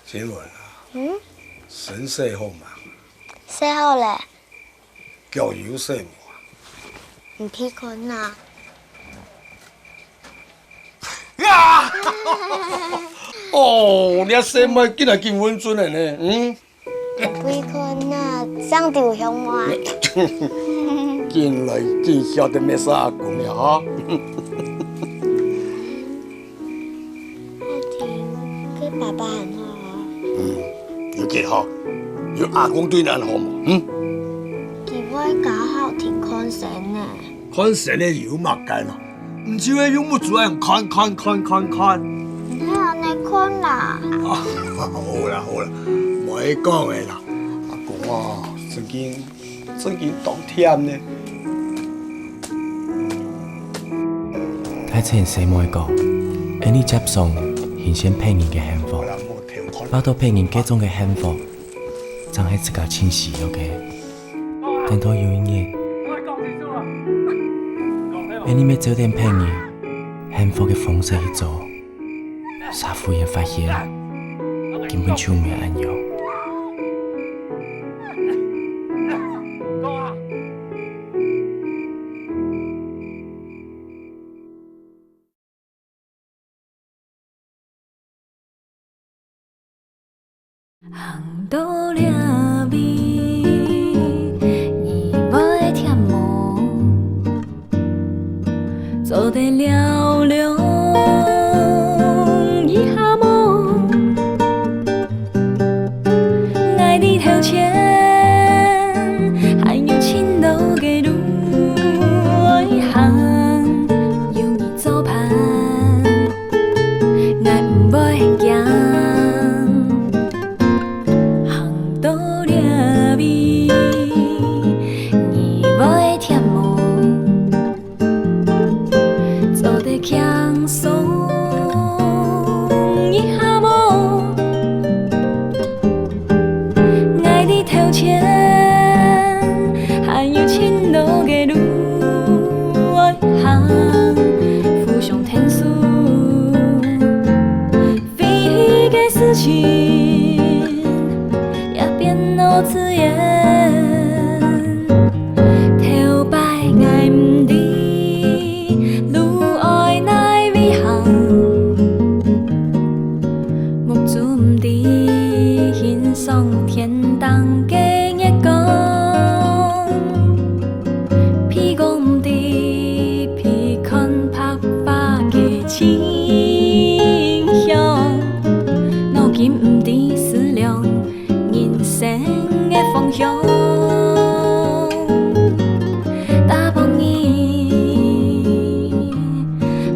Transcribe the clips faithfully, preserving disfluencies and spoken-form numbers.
請問啊，嗯？身勢好嗎？勢好咧。腳有洗無啊？你鼻看啊。啊！哦，你這細妹竟然緊穩陣个呢，嗯？ 鼻看啊，生到香啊。緊來緊曉得滅煞阿公了哈。阿田，佢爸爸很好哦。嗯，有幾好？有阿公對恁好無？嗯？佢會教孝定看孫呢。看孫呢有麼个啦？ 毋就係用目珠恁看看看看看。毋係恁呢看啦。啊，好啦好啦，莫講个啦。阿公啊，最近最近當忝呢。該請細妹講，恁呢接送，欣羨別人个幸福，包到別人該種个幸福，正係自家盡需要个。 等到有一日，𠊎等乜照等別人幸福个方式去做，煞忽然發現，根本就毋係恁樣。 行到這位，你會忝無？做得尞尞一下無？𠊎在頭前，還有盡多个路愛行，有你做伴。 𠊎毋會驚。行到這位，你會忝無？做得輕鬆一下無？ 𠊎在頭前，還有盡多个路愛行，互相𢯭手，飛行个事情也變到自然。頭擺𠊎毋知路愛哪位行， 目珠毋知欣賞天頂个月光，鼻公毋知鼻看白花个清香，腦筋毋知思量 人生个方向。打幫你，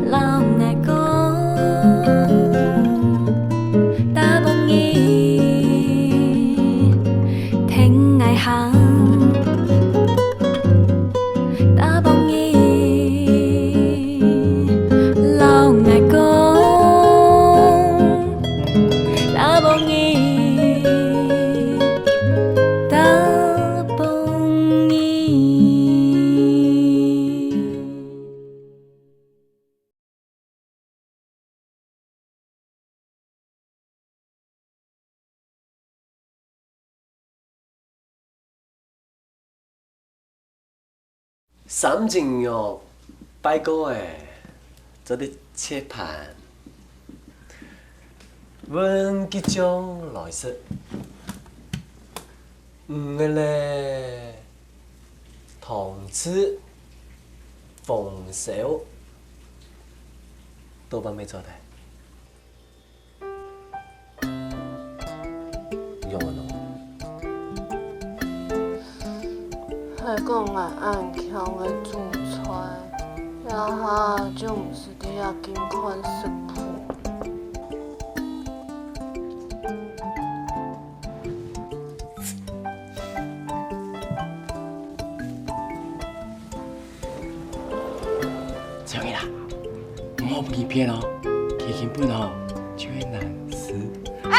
摎𠊎講，打幫你，跈𠊎行。 打幫你，摎𠊎講，打幫你，打幫你。 三斤肉拜過欸，做得切盤。搵桔醬來食。魚仔咧，糖醋、紅燒，都還吂做得。 仰般呢？係講𠊎恁強个煮菜，這下就毋使在這緊看食譜。 小月啦，毋好分佢騙哦，佢根本哦，就係難食。欸！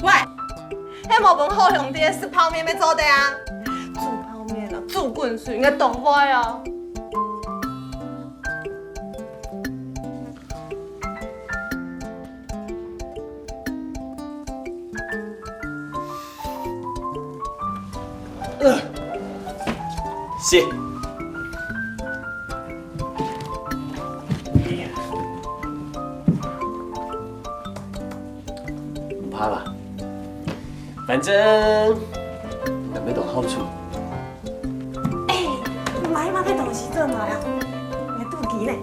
喂，係無分好兄弟食泡麵乜做得啊？煮泡麵啊，煮滾水，𠊎當會哦。接。毋怕啦，反正你也無多好處。哎，你買麼个東西做麼个啊？你肚皮呢？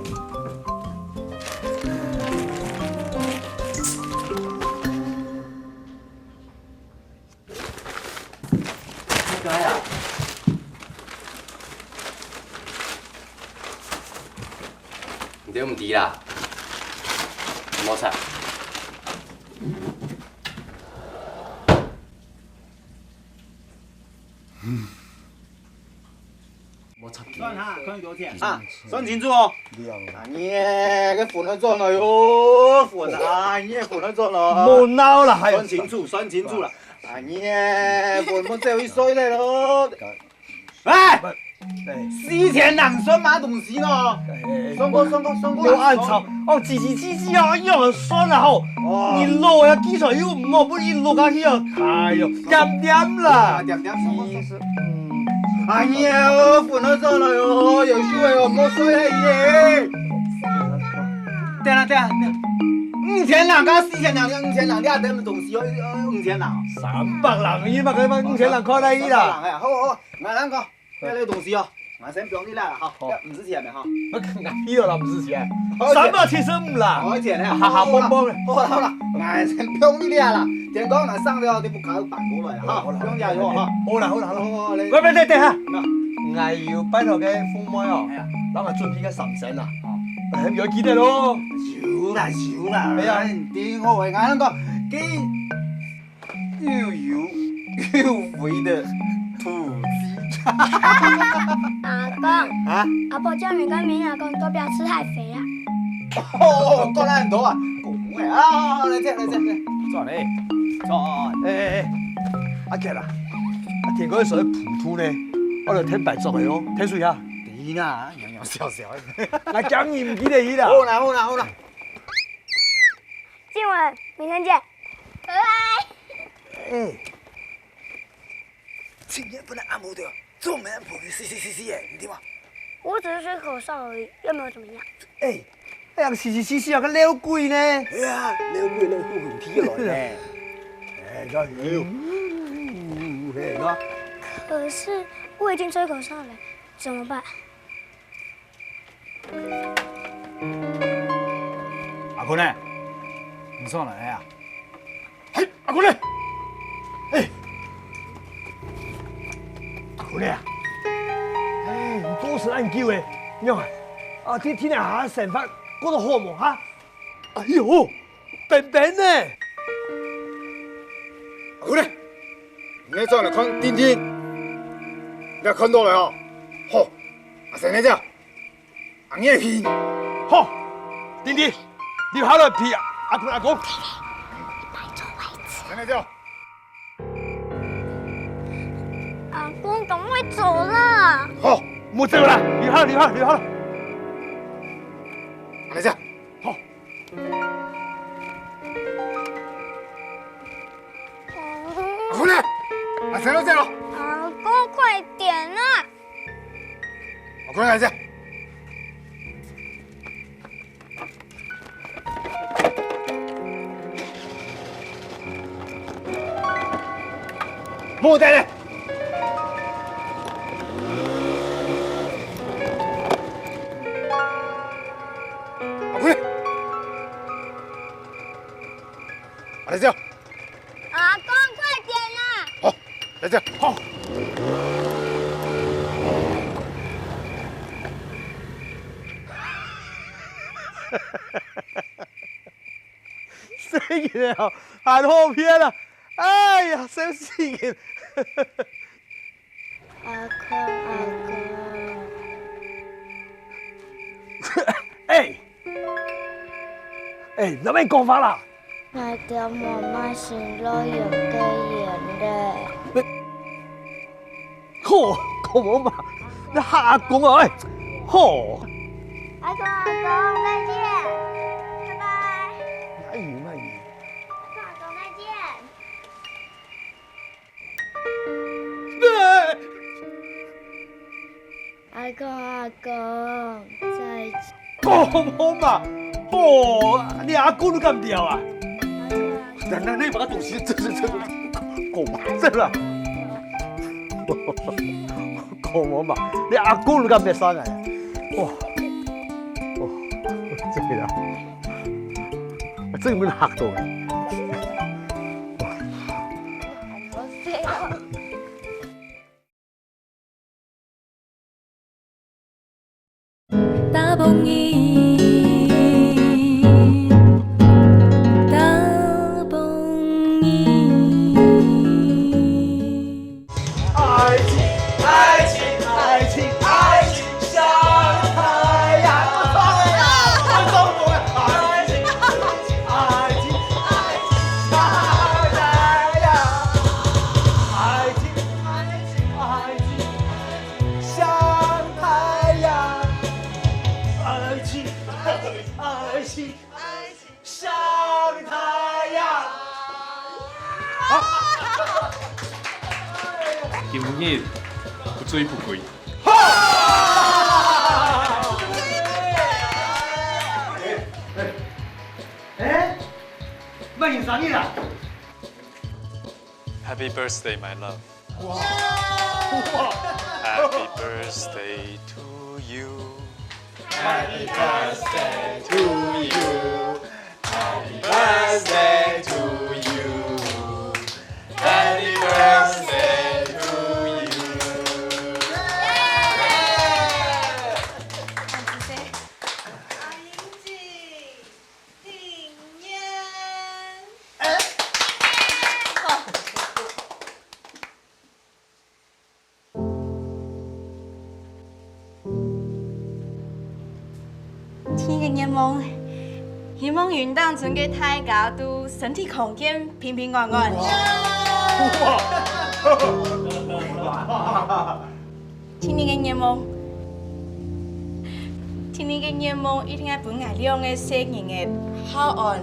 應該啊。你都毋知啦，無差。無插佢。算哈，看幾多錢？啊，算清楚哦。兩。啊，你个粉都賺了喲，粉啊，你个粉都賺了。莫鬧了，還有算清楚，算清楚了。啊，你个粉莫走一歲了咯。哎，哎，四千人算麼東西咯？哎，哎，算過，算過，算過啦，有暗藏。算。哦，嘰嘰嘰嘰哦，又很酸了吼。哦。你老呀，記出來又莫不一落下去哦。哎喲，點點啦。啊，點點，算過，算過。 嗯。哎呀，粉都賺了喲，有趣的哦，莫睡了耶。等下，等下，等下，五千人，剛四千人，五千人，你還等麼東西哦？五千人哦。三百人，你嘛可以把五千人看待伊啦。三百人哎，好，好，來，咱講，這个東西哦，𠊎先放你啦，哈，好。毋使錢个哈。 𠊎有啦，毋使錢。好，三百七十五啦。好，錢呢？哈哈，好啦，棒棒的。好啦，好啦，𠊎先放你啦。天光𠊎上了，你屋下搬過來啦，哈，好啦，放你啊，好哈。好啦，好啦，好啦。好，好，好，來。喂，喂，等，等下。那。𠊎有拜託个鳳妹哦，哎呀。幫𠊎準備个三牲啦。哦。哎，你愛記得咯。有啦，有啦，哎呀。哎，你聽好个，𠊎講，給 又油又肥的土雞。阿公，啊？阿婆叫你跟明阿公多不要吃太肥啊。哦，講了很多啊，講欸啊，來這，來這，來。轉欸，轉。哎哎哎，阿傑啊，啊天光个時候普渡呢，我來添擺桌个哦，添水啊。對啦，娘娘笑笑。來講你毋記得去啦。好啦好啦好啦。靜文，明天見。拜拜。哎。 今天不能按摩的，做没按摩的，嘻嘻嘻嘻耶，你听吗？我只是吹口哨而已，又没有怎么样。哎，哎呀，嘻嘻嘻嘻啊，个撩鬼呢？哎呀，撩鬼那个问题了呢。哎，那哎呦，哎，那可是我已经吹口哨了，怎么办？ 阿坤呢？你上來啊？嘿，阿坤呢？哎，阿坤呢啊？哎，你過身恁久欸，你看，啊，天天下生活過得好無哈？哎喲， 冰冰呢？阿坤呢？你愛轉來看定定，你也看到了哦。好，阿生來這，阿你个皮。好，定定，你下來皮啊，阿坤阿公。阿生來這。阿公，趕快走啦！好，莫走啦，你好，你好，你好。阿來這。 好。阿坤呢？阿生到這咯。阿公，快點啊！阿坤來這。莫帶咧！阿坤！ 阿來姐。阿公，快點啦！好，來姐，好。細人仔哦，還好騙啊！哎呀，笑死人！ 阿公，阿公。哎，哎，你做麼講話啦？𠊎兜無麼个新老友个緣咧。吼，講無嘛，你嚇阿公啊，哎，吼。阿公，阿公，再見，拜拜。哎呦，哎呦。阿公，阿公，再見。 哎！跟阿公在一起。講好嘛，哦，你阿公都幹不了啊？那那那把東西，這這這，講嘛，這啦。講好嘛，你阿公都幹不了啥來？哇，哦，這個啊，這個沒嚇到哎。打殯儀，打殯儀。愛情，愛情，愛情，愛情像太陽。愛情，愛情，愛情，愛情像太陽。愛情，愛情，愛情。 像太陽。愛情，愛情，愛情，愛情，像太陽。好。今日不醉不歸。哎，哎，麼人生日啊？ Happy birthday, my love. Wow. Happy birthday to you. Happy birthday to you. Happy birthday to you. Happy birthday to you. 阿英姐，新年。 第一个願望，希望雲頂村个大家都身體康健，平平安安。第二个願望，第二个願望一定愛分𠊎兩个細人仔孝安、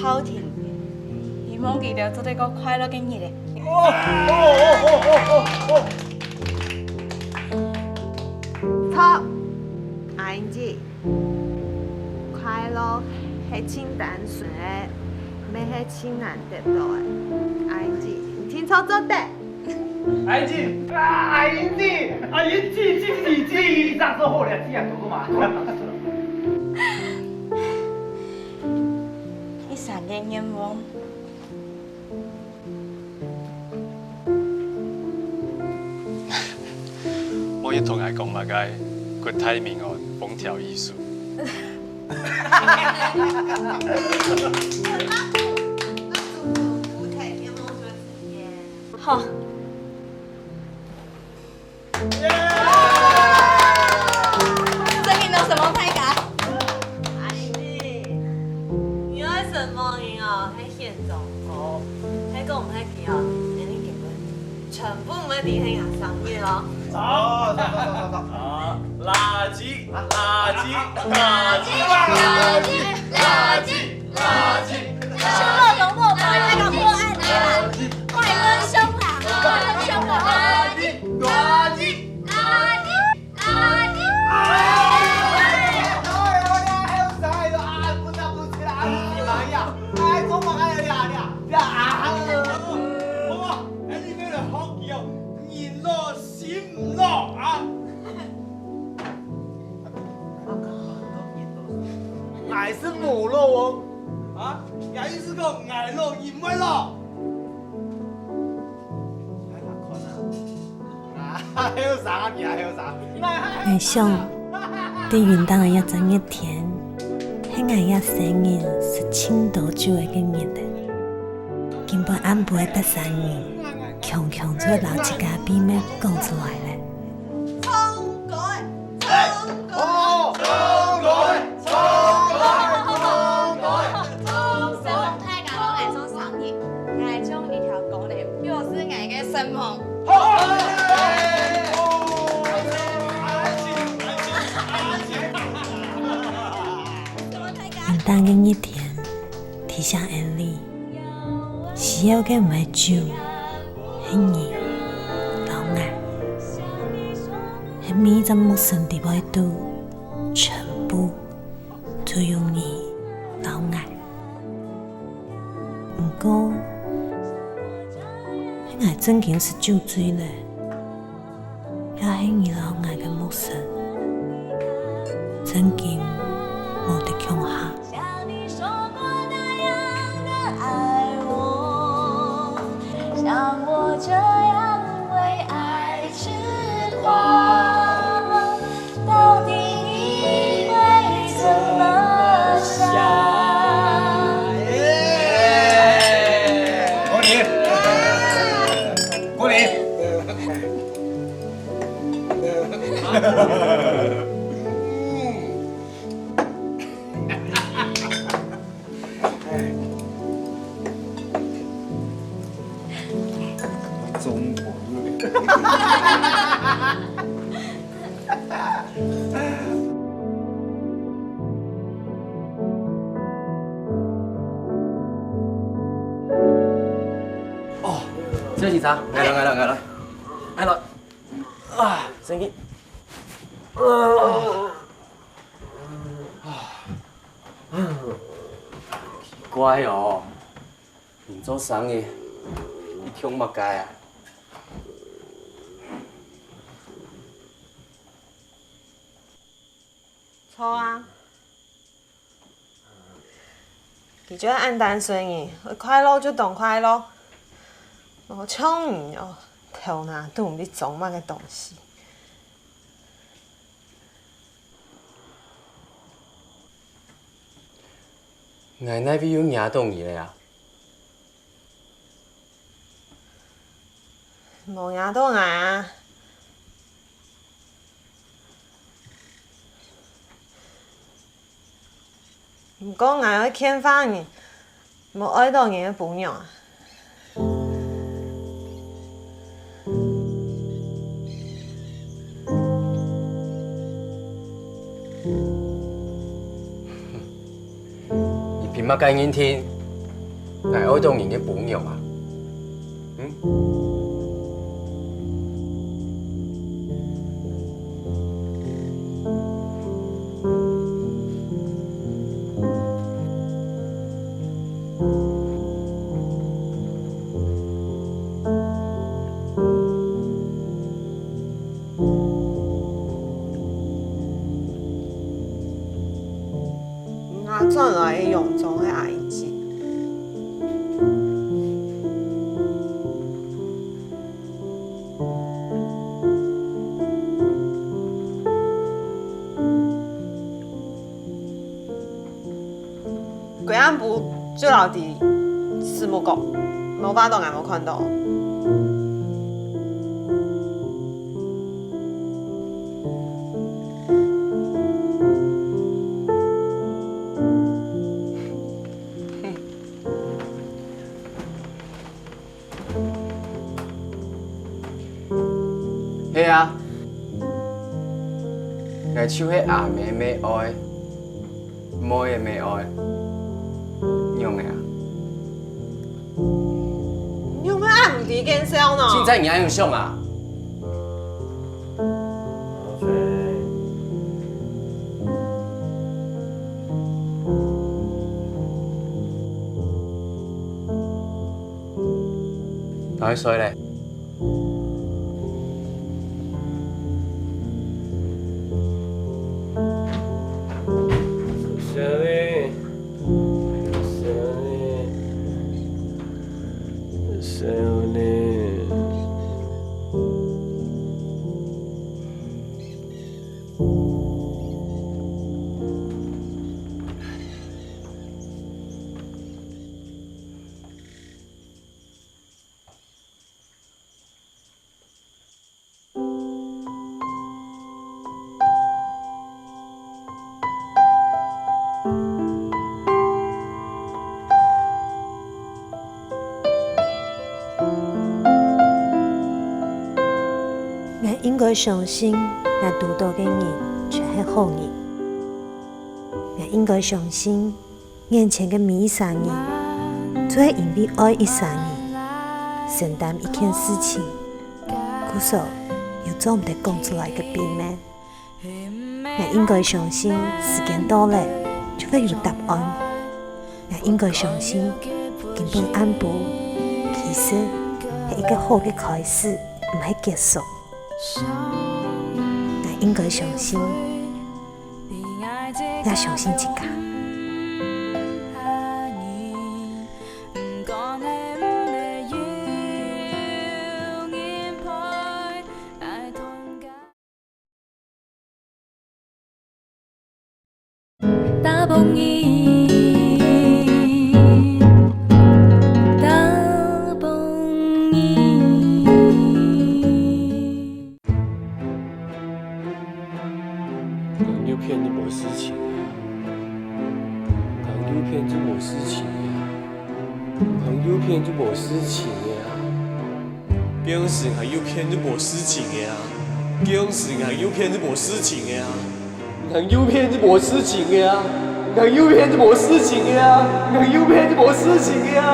孝悌，希望佢兜做得過快樂个日仔。 著，阿英姐，快樂係盡單純个，乜係盡難得到个。阿英姐，你定著做得。阿英姐，啊，阿英姐，阿英姐，姐，姐，姐，這樣做好了，這樣做嘛。第三个願望。 無人同𠊎講麼个國泰民安、風調雨順。好。 真的沒有什麼太難。阿信，你愛承蒙你哦，係現場哦，係講毋係佢哦，你今晡全部毋會離開佢生日哦。好，好，好，好，好。垃圾，垃圾，垃圾，垃圾，垃圾，垃圾。 快樂，快樂，快樂，快樂，快樂，快樂。𠊎係無老哦。啊，也意思講𠊎老，你毋會老。啊，後生啊，你還後生。𠊎想，對雲頂个這隻熱天，係𠊎這生人食盡多酒个日仔。今晡暗晡个逐儕人，強強就會摎自家秘密講出來咧。 雲頂个日天，提醒𠊎俚，需要个毋係酒， 係你摎𠊎，係每隻陌生地位都全部都有你摎𠊎。毋過，𠊎正經係酒醉了，也係你摎𠊎个陌生，正經無得共下。 中国。哦，小警察，來了，來了，來了，來了。啊，生氣。啊。 奇怪哦，人做生意，你暢麼个啊？著啊，佢就恁單純呢，愛快樂就當快樂，無像你哦，頭那肚毋知裝麼个東西。 𠊎哪位有惹到你了啊？無惹到𠊎啊。毋過𠊎愛勸化你， 莫愛著人个餔娘啊！你憑麼个認定𠊎愛著人个餔娘啊？ 嗯？ 𠊎轉來用裝个阿姨姐。昨暗晡就留在四目角，無法度𠊎無看到。 係啊，𠊎就係阿姆个妹哀，妹个妹哀，仰仔啊？仰會恁毋知見笑呢？凊彩你恁樣想啊？ 哪位衰咧？𠊎應該相信𠊎堵著个人全係好人。𠊎應該相信， 眼前个每一儕人，就係因為愛一儕人，承擔一件事情。故所，又做毋得講出來个秘密。𠊎應該相信時間到了，就會有答案。𠊎應該相信，今晡暗晡其實係一個好个開始，毋係結束。𠊎應該相信，也相信自家。 打幫你，打幫你。朋友騙你無事情啊，朋友騙你無事情啊。 朋友騙你無事情个啊。表示朋友騙你無事情个啊。表示朋友騙你無事情个啊。朋友騙你無事情个啊。朋友騙你無事情个啊。朋友騙你無事情个啊。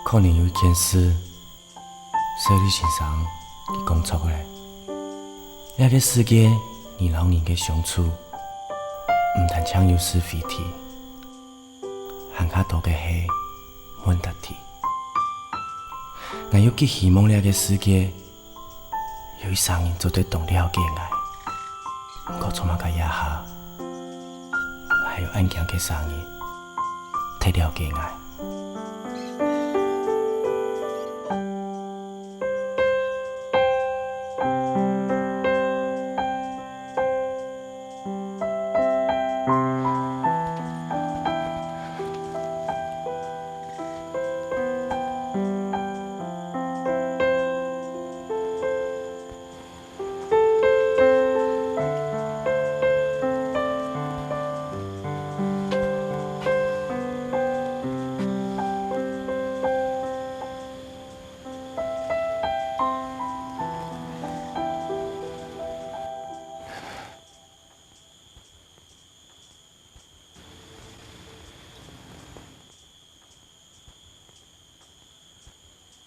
可能有一件事，小李先生佢講錯了。這個世界，人摎人个相處，毋單淨有是非題，還較多个係問答題。𠊎又極希望這個世界， 有一儕人做得當了解𠊎，毋過做麼个這下，𠊎還有恁驚該儕人忒了解𠊎。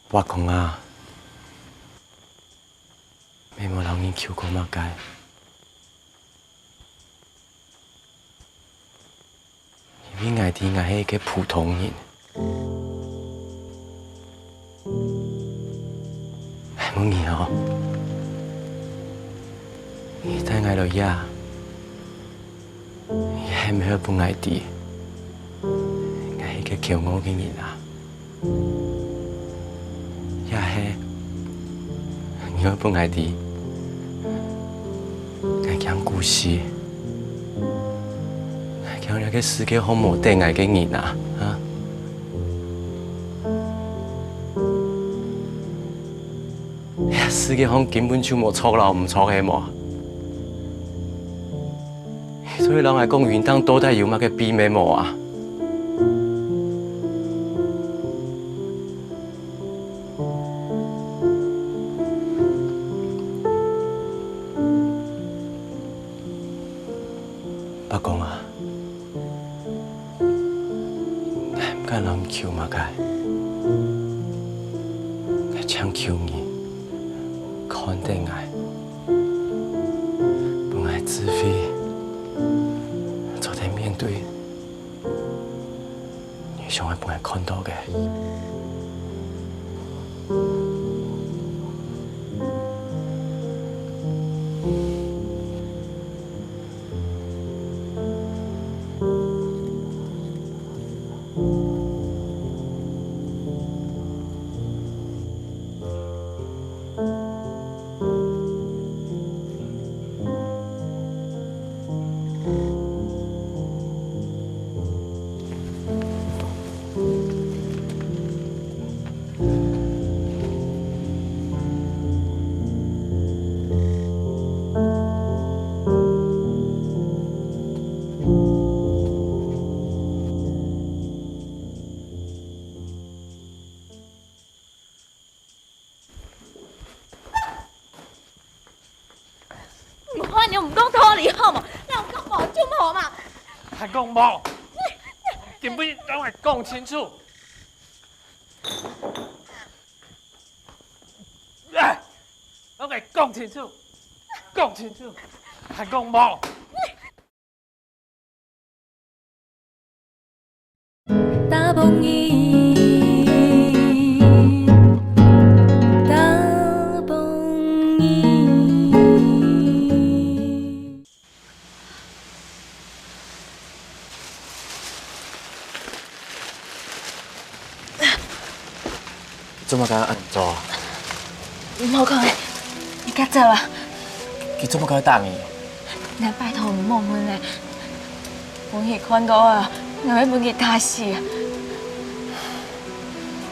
伯公啊， 𠊎無摎你求過麼个，因為𠊎知𠊎係一個普通人。還無你哦，你帶𠊎來這，你係毋係愛分𠊎知，𠊎係個驕傲个人啊？ 也係，你愛分𠊎知，𠊎驚孤栖，𠊎驚這個世界項無等𠊎个人啊，啊？這世界項根本就無著摎毋著，係無？所以摎𠊎講，雲頂到底有麼个秘密無啊？ 伯公啊，𠊎毋敢摎你求麼个，𠊎淨求你看等𠊎，分𠊎智慧，做得面對 你想愛分𠊎看到个。無按呢，毋講道理好無？人講無就無嘛。還講無？今晡日摎𠊎講清楚！哎，摎𠊎講清楚，講清楚，還講無？ 打殕人，打殕人。做麼个恁做啊？無講个，你遽走啊！佢做麼个打你？𠊎拜託你莫問咧，分佢看到啊，𠊎會分佢打死啊！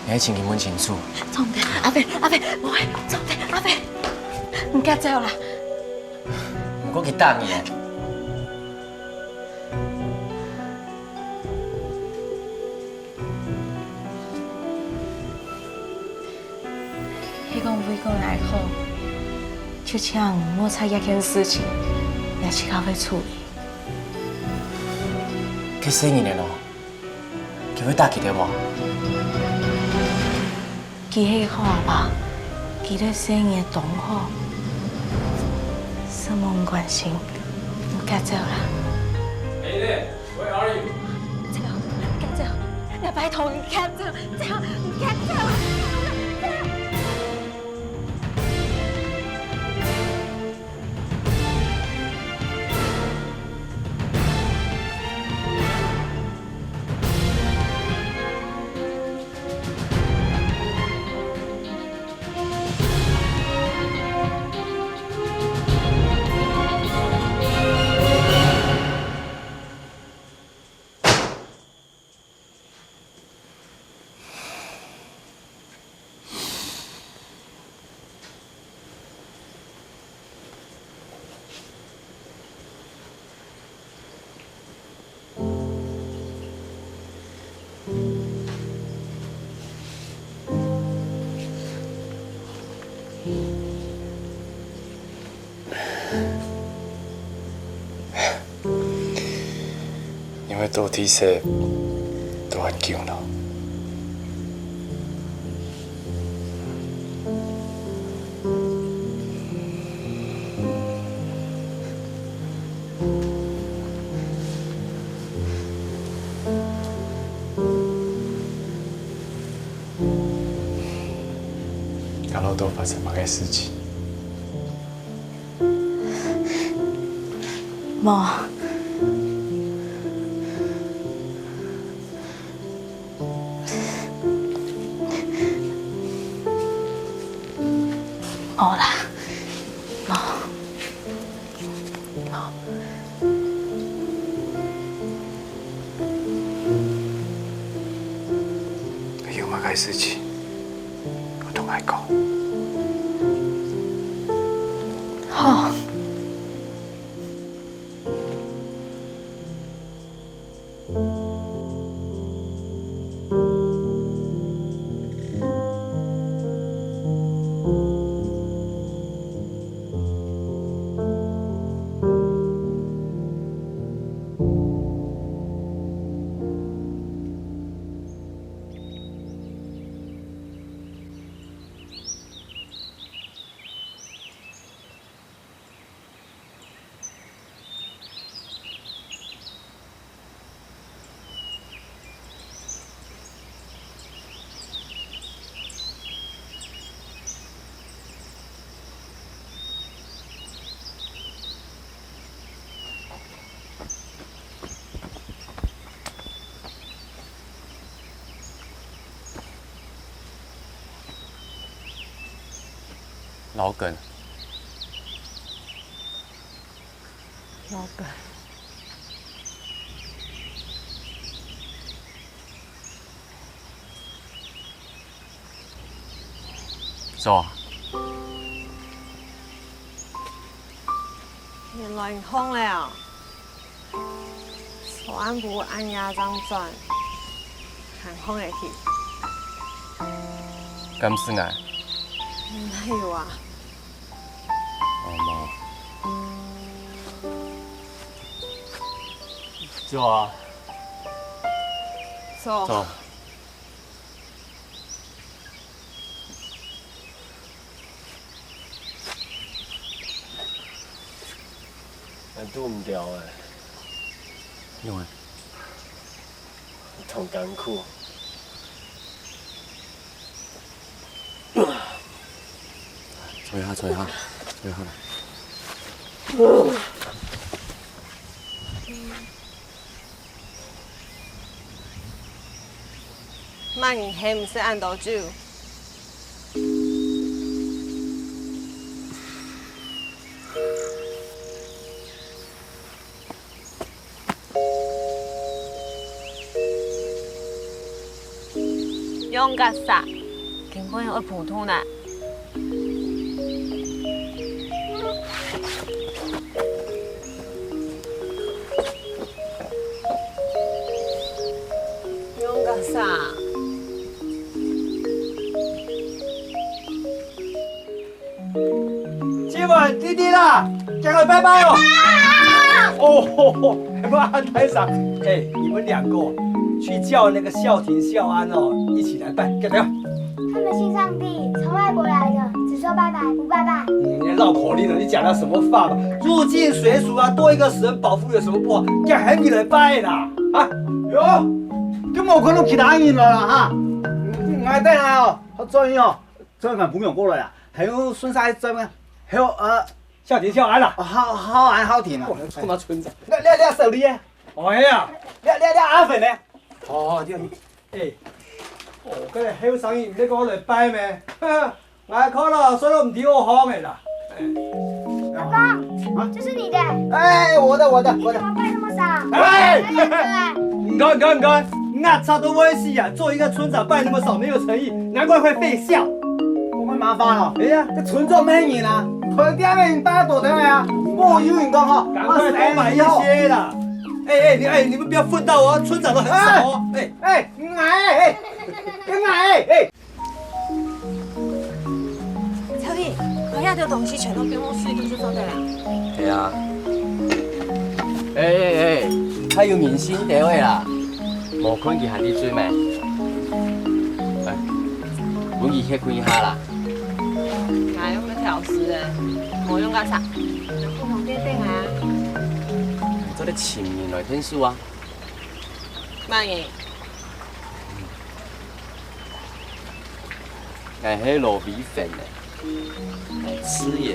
你愛請佢問清楚。總得，阿飛，阿飛，無愛，總得，阿飛，你遽走啦！毋過佢打你咧。 係講為過𠊎好，就請莫在這件事情，𠊎自家會處理。該細人仔呢？佢會打佢兜無？佢係好阿爸，佢對細人仔當好，承蒙你關心，你遽走啦。 Where are you？走，走，𠊎拜託你遽走，走，你遽走。因為到底係都很久了。 該老豆發生麼个事情？無。 無啦，無，無。有麼个事情，愛同𠊎講。好。 老梗。 老梗。走啊。原來你䟘了哦。昨暗晡恁夜正轉，還䟘會起？敢係𠊎？哪有啊？ 哦，無。走啊。走。走。恁堵毋牢欸。仰會？當艱苦。 坐一下，坐一下，坐一下啦。麼人喊你食恁多酒？ 仰結煞，根本愛普渡呢。仰結煞。 今晚弟弟啦，趕快拜拜哦。哦，不要太傻。哎，你们两个去叫那个孝婷、孝安哦，一起来拜，给他们。他们信上帝，从外国来的，只说拜拜，不拜拜。嗯，你绕口令了，你讲的什么话嘛？入境随俗啊，多一个神保护有什么不好？叫喊你来拜啦，啊？哟，根本看到其他人了啦，哈。嗯，嗯，来，等下哦，好，注意哦。 昨晚朋友过来啊，还有孙沙一张啊，还有，呃，孝婷、孝安啦。哦，好，好安、好婷啊。哇，这嘛村长。那，那，那手里耶？哦，哎呀。那，那，那阿粉呢？哦，对，哎，哦，搿个后生人，你讲我来拜咩？哈，我看了，所以毋知好行个啦。哎。阿公，啊？这是你的。哎，我的，我的，我的。你怎么拜那么少？哎！哎，对。 你看，你看，你看，我差都会死啊！做一个村长拜那么少，没有诚意，难怪会被笑。我会麻烦了。哎呀，这村长没人啊，可能店面大家躲起来啊，不有人讲哈，赶快多买一些啦！哎哎，你哎，你们不要混到哦，村长都很少哦。哎哎，哎，哎，哎，哎。 小弟，把遐个东西全都放落水里就做得了。对啊。哎哎哎，还有明星在位啦，无看见还在水咩？哎，分佢歇睏一下啦。哪用个调试的？无用个啥？拿共同点点啊。做得请人来听书啊。慢点。 𠊎係羅美芬呢，𠊎自言。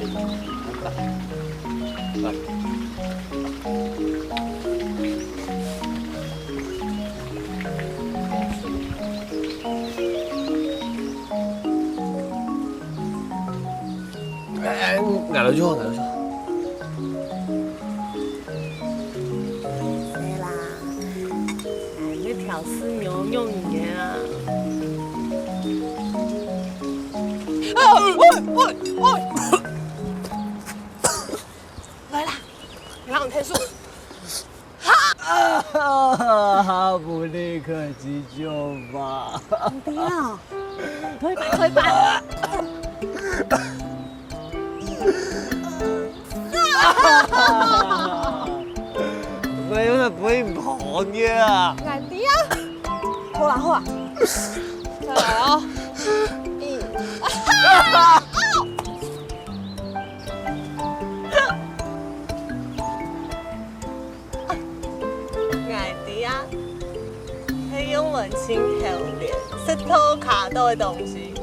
哎，哎，哎，𠊎來做，𠊎來做。 係啦，哎，你調試牛用你啊。啊，喂，喂，喂。来啦，让我退出。啊，哈布利克急救法。你不要，退吧，退吧。 我有点不会跑呢。难的啊。好啦，好啦。再来哦。一。难的啊。係用文青口味，石頭卡到的东西。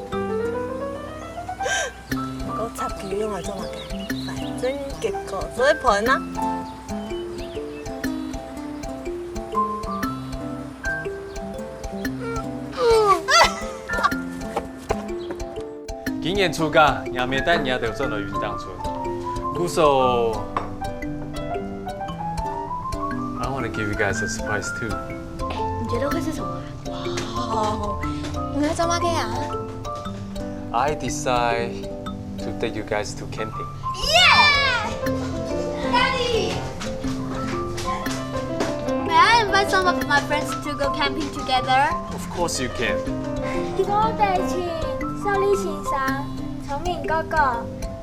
个插旗用來做麼个？反正結果做一盤啊。今年暑假，若姆帶若兜轉來雲頂村。故所，I wanna give you guys a surprise too. 哎，你觉得会是什么啊？哇哦，你要做么个啊？ I decide to take you guys to camping. Yeah! Daddy! May I invite some of my friends to go camping together? Of course you can. 我哋請少利先生、聰明哥哥、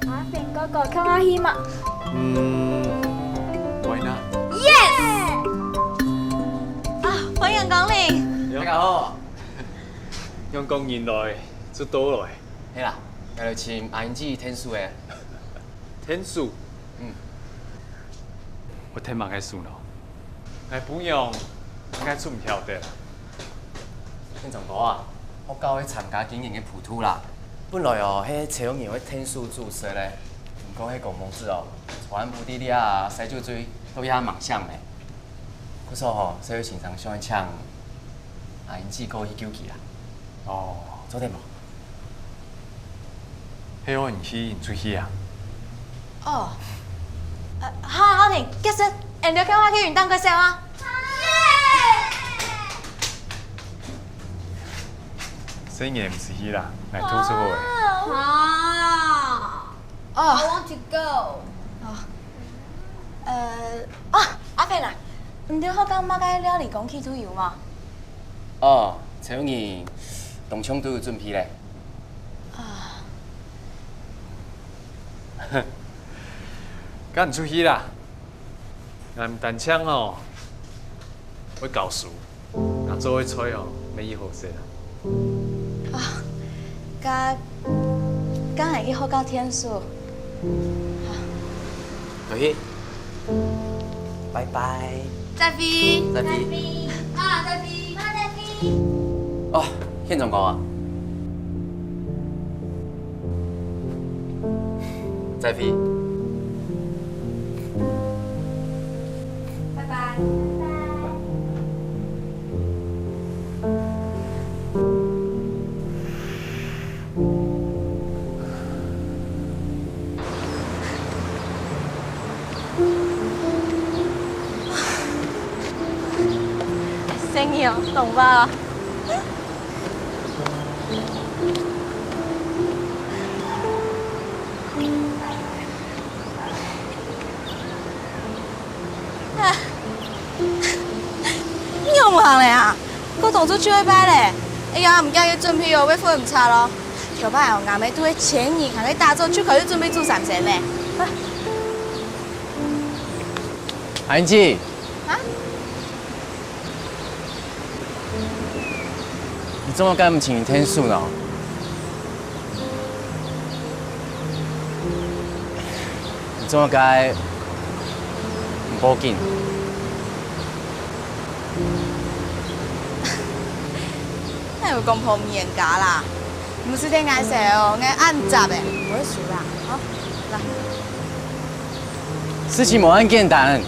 阿平哥哥，看下去嘛。嗯，why not? Yes! 光臨。大家好。仰講人來就到來。係啦，𠊎來尋阿英姊𢯭手个。𢯭手？嗯。𠊎𢯭麼个手呢？𠊎餔娘，𠊎出毋曉得啦。 𢯭總哥啊，學校愛參加今年个普渡啦。本來哦，係陳友仁愛𢯭手主事个，毋過係公務事哦，傳福利啊、賽酒水都也吂想呢。故所吼，社會先生想愛請阿英姊過去救佢啦。哦，做得無？ 係愛你去，你出去啊？哦，呃，好啊，好停，結束，𠊎兜共下去運動會先啊。細人毋使去啦，𠊎肚屎好个。啊。哦。I want to go。哦，呃，哦，阿佩啦，你兜學校麼个料理講起都有無？哦，陳友仁當像都有準備咧。 啊。該你出去啦，𠊎毋單淨哦，會教書，𠊎做个菜哦，乜已好勢啦。啊，該，該𠊎去學校𢯭手。好。 回去。拜拜。再會。再會。再會。啊，再會。啊，再會。哦，現場講啊。再會。拜拜。拜拜。 生意哦，懂吧？ 仰般行咧啊？過當晝就愛拜咧。哎呀，毋記得準備哦，會分毋掣咯。頭擺哦，𠊎姆都係前日還在打早就開始準備煮三牲咧。啊，英姊。啊？ 你做麼个毋尋𢯭手呢？你做麼个毋報警？哪有公婆毋冤家啦？毋使等𠊎洗哦，𠊎恁雜个，毋會輸啦。好，來。事情無恁簡單。 嗯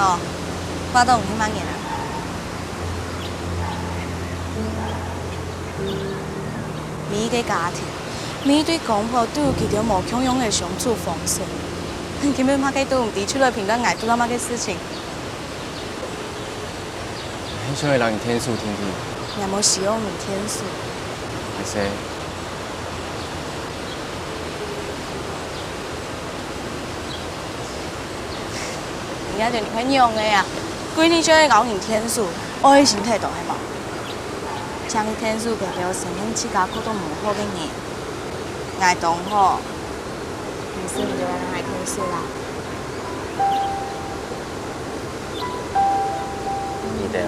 哦，巴東毋係麼人啊？每一個家庭，每一對公婆都有佢兜無共樣个相處方式。今晡日麼个都毋知，就來評斷𠊎做了麼个事情。 𠊎想愛摎你𢯭手定定。𠊎無需要你𢯭手。還係，你這兜人係仰仔啊？歸日就愛摎人𢯭手，愛心忒大係無？請你𢯭手，代表承認自家過到毋好个人。𠊎當好，毋使你來摎𠊎𢯭手啦。 你兜。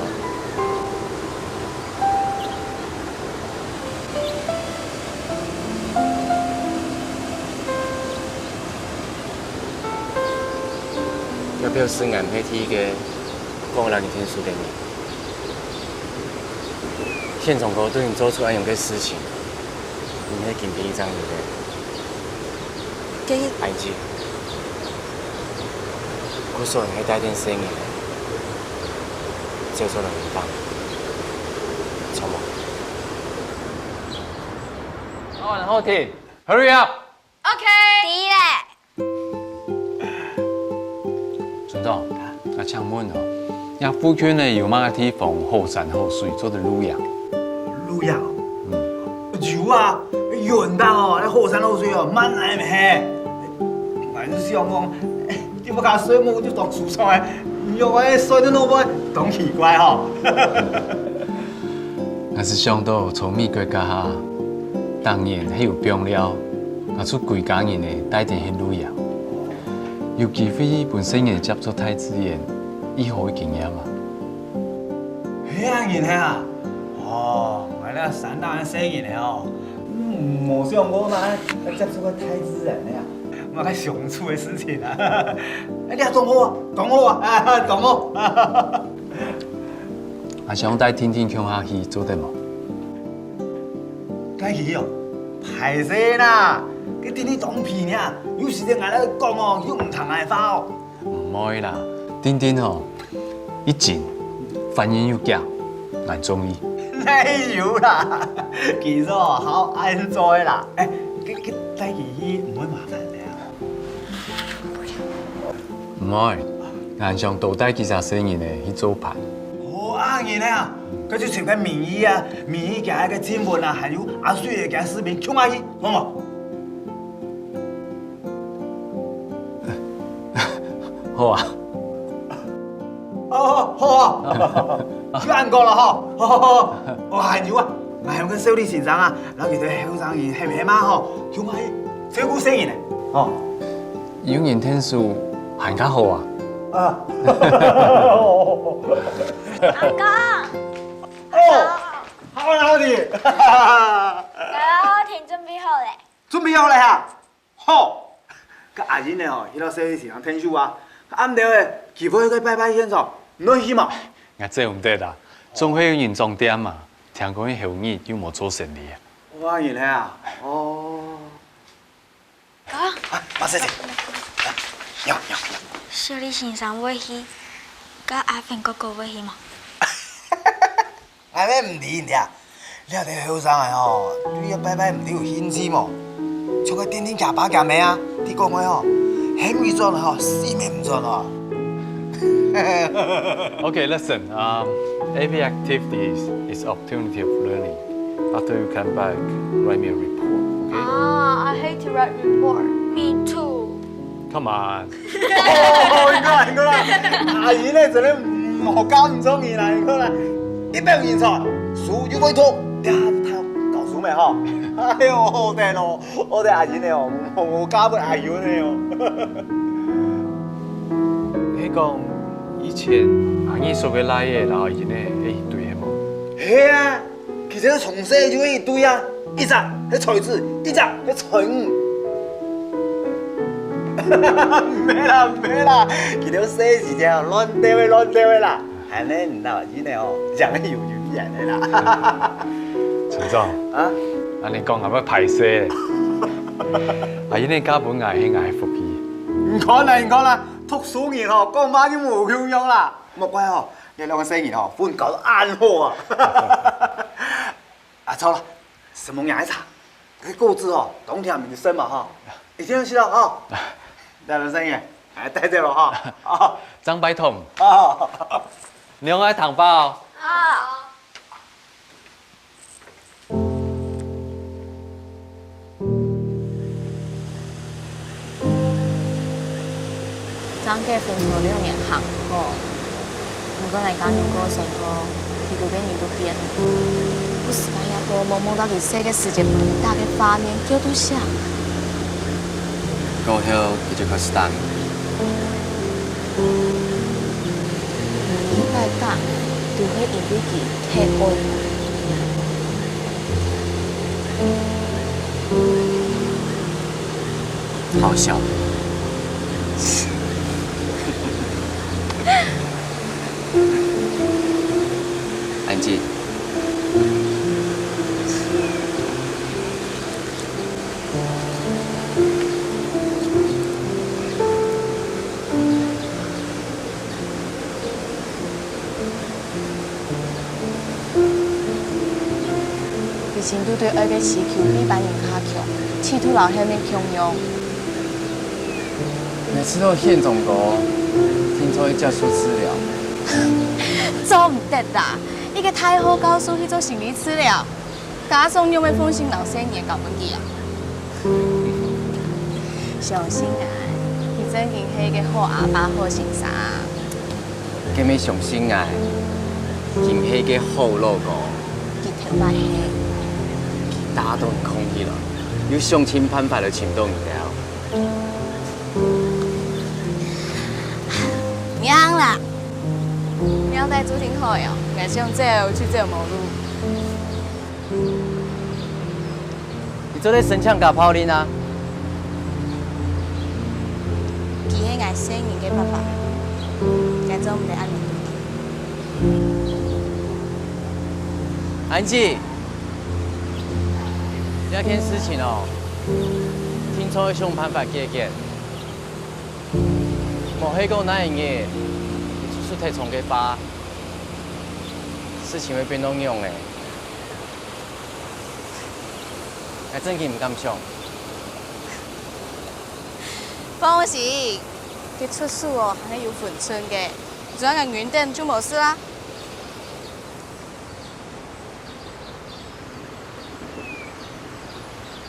這表示𠊎毋係第一個講摎你𢯭手个人。現場哥對你做出恁樣个事情，你毋係今晡日正有个。 該，阿英姊，故所你還帶等細人，就做人幫，著無？哦，然後停，hurry up！OK。知咧。村長，𠊎請問哦，這附近呢有麼个地方好山好水，做得露營？露營？嗯。有啊，遠到哦，該好山好水哦，滿哪乜係。 𠊎就想講，哎，這下睡目就當舒暢哎。你又會睡到那麼，當奇怪吼。𠊎係想到在美國該下，逐年係有放尞，𠊎就歸家人仔帶等去露營，有機會分細人接觸大自然，已好个經驗啊！係啊，人係啊，哦，𠊎這三大个細人仔哦，嗯，無想過哪會接觸到大自然个啊！ 麼个想出个事情啊！哎，你啊，當好啊，當好啊，啊，當好！𠊎想帶丁丁共下去做得無？帶佢哦，歹勢啦！佢丁丁當皮呢，有時節𠊎來講哦，佢又毋聽𠊎話哦。毋會啦，丁丁吼， 一陣，反應又遽，𠊎中意。哪有啦，其實哦，好恁做个啦。哎，佢佢帶佢去毋會麻煩个啊。毋會，𠊎想多帶幾隻細人仔去做伴。哦，恁樣个啊，該就尋個明姨啊，明姨厥个親戚啊，還有阿水个厥个視頻，共下去，好無？ 好啊。哦，好啊，就恁樣啦吼。好好好，哦，還有啊，𠊎還有個小李先生啊，摎佢兜後生人喊喊啊吼，共下去照顧細人仔，吼。有人𢯭手還較好啊。啊。阿公，哦，好啦，好哩。阿公，甜準備好咧。準備好咧哈？ 好，該阿英仔吼，去摎小李先生𢯭手啊。該暗頭仔，佢會去拜拜現場，你愛去無？𠊎走毋得啊，總會有人掌店嘛，聽講佢後日又無做生理啊。哇，原來啊，哦。啊，馬小姐，來，噯，噯，噯。小李先生會去，該阿芬哥哥會去無？ 𠊎乜毋知呢，這兜後生仔吼，對這拜拜毋知有興趣無？像該丁丁厥爸厥姆啊，佢講个吼，喊佢轉來吼，死乜毋轉哦。Okay, listen. Um, every activity is, is opportunity of learning. After you come back, write me a report, okay? Ah, I hate to write report. Me too. Come on. 哦，你過來，你過來。阿英仔真个無教毋著你啦，你過來。一百人才，書又會讀，聽聽教書咩吼？哎喲，好得咯，好得阿英仔哦，無教分阿英仔哦。你講以前阿英叔个倈仔摎阿英仔係一對係無？係啊。 佢兜從細就係一對啊，一隻係才子，一隻係才女。毋係啦，毋係啦，佢兜細時節亂鬥个，亂鬥个啦。恁仔你摎阿英仔哦，正係有姻緣个啦。村長，啊？恁仔講𠊎會歹勢咧。阿英仔嫁分𠊎係𠊎个福氣。你看啦，你看啦，讀書人吼，講話就無共樣啦。莫怪吼， 這兩個細人吼，分教到恁好啊！啊，著啦，承蒙你愛茶，這果子吼，當甜，你食嘛吼，一定愛食咯吼。來，兩個細人，哎，帶走咯吼。哦，正拜託。哦。你愛聽話哦。好。 張家分手六年還好，毋過𠊎家娘過身後，佢兜个人都變了。有時間也都會夢到佢細个時節，分佢打个畫面，叫到想。過後，佢就開始打你。每一擺打，都係因為佢忒愛𠊎。 好笑。安靜。 佢程度對愛个需求比別人較強，企圖摎後面共樣。你知道現場个，聽說要接受治療。做毋得啦！一個大學教授去做心理治療，家長仰會放心摎細人仔交分佢啊？相信𠊎，佢正經係一個好阿爸、好先生啊！佢乜相信𠊎，佢毋係个好老公。佢頭擺係。佢打斷空氣了，又想盡辦法來尋到你兜。娘啦，娘在注定好喲，𠊎想走就走無路。 你做得申請加炮令啊？佢係𠊎細人个爸爸，𠊎做毋得恁樣對佢。安吉，這件事情哦，定著愛想辦法解決。無係講哪一日，你出出忒重个話，事情會變到仰仔。 𠊎真經毋敢想。放心，佢出手哦，還係有分寸个，只要𠊎忍等就無事啦。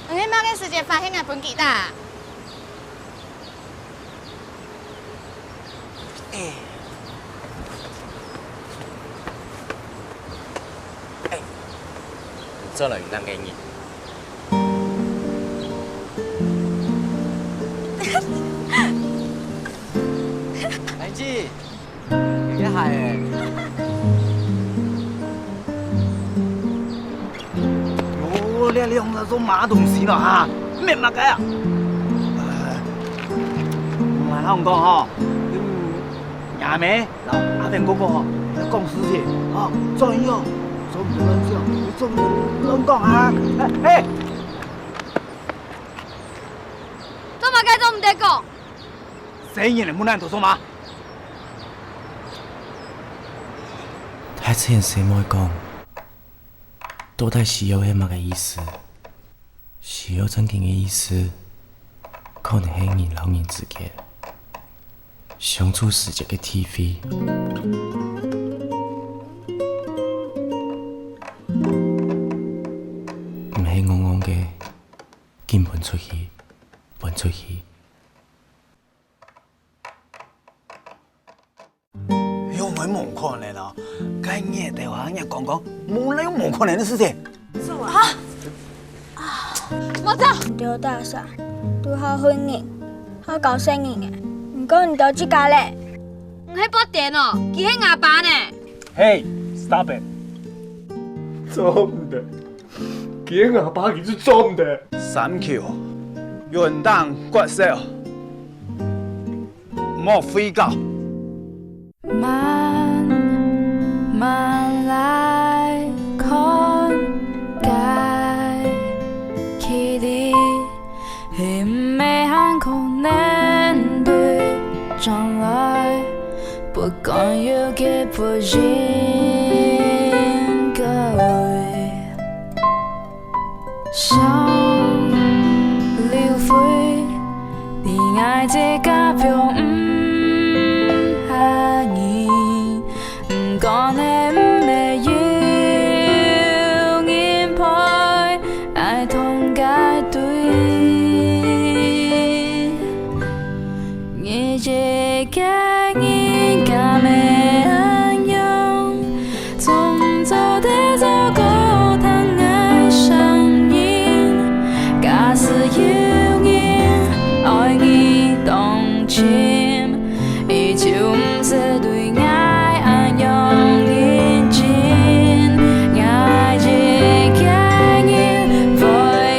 你麼个時節發現𠊎分佢打？ 哎。哎，你做了有那个人。安吉，你个鞋欸。 喲，這兩隻做麼東西呢哈？搣麼个啊？呃，𠊎同你講吼，嗯，若姆摎阿文哥哥吼，在講事情，吼，做人哦，做毋得亂想，做毋得亂講啊！哎，哎，做麼个做毋得講？細人仔問恁多做麼？大自然細妹講， 到底需要係麼个意思？需要正經个意思，可能係人摎人之間相處時節个體會。毋係戇戇个緊分出去，分出去。 又會無可能哦！該日頭下若講講，無哪有無可能个事情。啊！莫走！你兜打煞，都好訓人，好教細人仔，毋過你兜自家咧。你係發癲哦，佢係吾爸呢！Hey, stop it！做毋得，佢係吾爸，佢就做毋得。三舅，遠東國小。 莫飛到。慢慢來看，該距離係毋係還可能對將來，不管有幾不應該。 想流淚，你愛自家放毋下人，毋管係毋係有人陪，愛同該對。你一個人敢會恁樣？ 總做得照顧疼愛上人，假使有人愛你當深，佢就毋使對𠊎恁樣認真。𠊎一個人會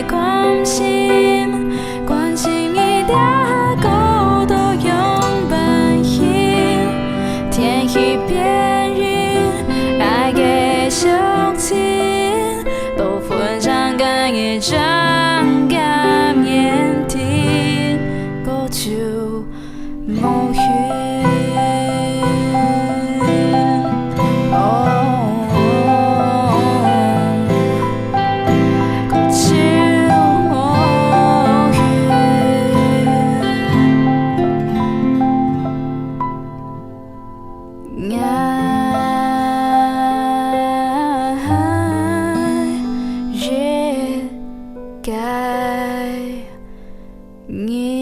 關心，關心你這孤獨樣般形。 天氣變冷，愛繼續親，多分享个一張感言，聽歌就無去。哦，歌就無去。 𠊎一個人